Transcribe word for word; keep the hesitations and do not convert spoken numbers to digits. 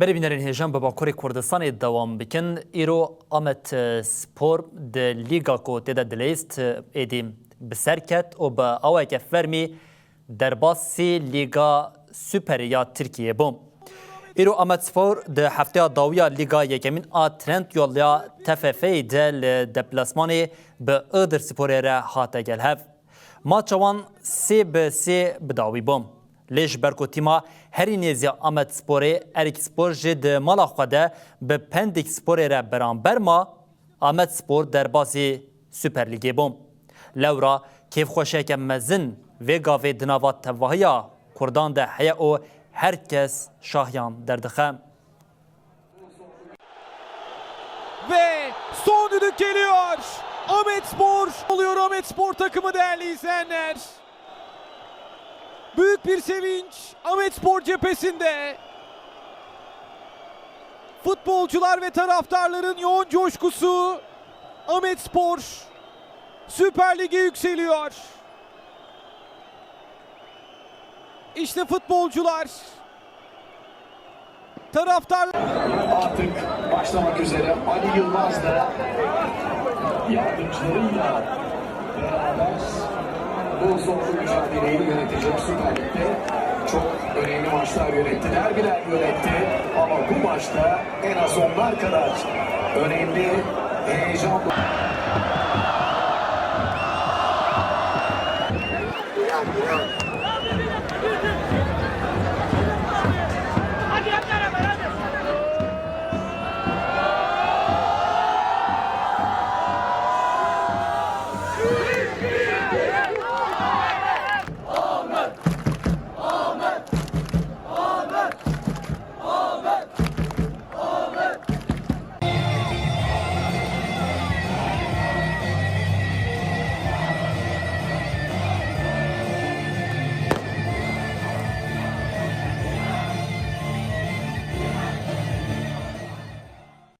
Berê bînerên hêjan bi Bakurê Kurdistanê dewam bikin. Îro Amed, e, Spor di lîga ku tê de dileyist, e, êdî bi ser ket û bi awayeke fermî derbasî Lîga Superê ya Tirkiyeyê bû. Îro Amed Spor di hefteya dawiya Lîga Yekemîn a Trendyol ya T F F'ê de li deplasmanê bi Iğdır Sporê re hate gel hev. Maça wan sê bi sê bi dawî bû. Lê ji ber ku tîma herî nêzî ya Amed Sporê, Erik Spor jî di mala xwe de bi Pendik Sporê re beramber ma, Amed Spor derbasî Süper Lîgê bû. Lewra kêfxweşiyeke mezin vê gavê di nava tevahiya Kurdan de heye û her kes şahiyan derdixe. Ve son düdük geliyor. Ahmet Spor oluyor, Ahmet Spor takımı, değerli izleyenler. Büyük bir sevinç Ahmet Spor cephesinde. Futbolcular ve taraftarların yoğun coşkusu, Ahmet Spor Süper Lig'e yükseliyor. İşte futbolcular, taraftar. Artık başlamak üzere. Ali Yılmaz da yardımcılarıyla beraber bu zorlu mücadeleyi yönetecek. Süper Lig'de çok önemli maçlar yönetti, derbiler yönetti. Ama bu maçta en az onlar kadar önemli, heyecanlı.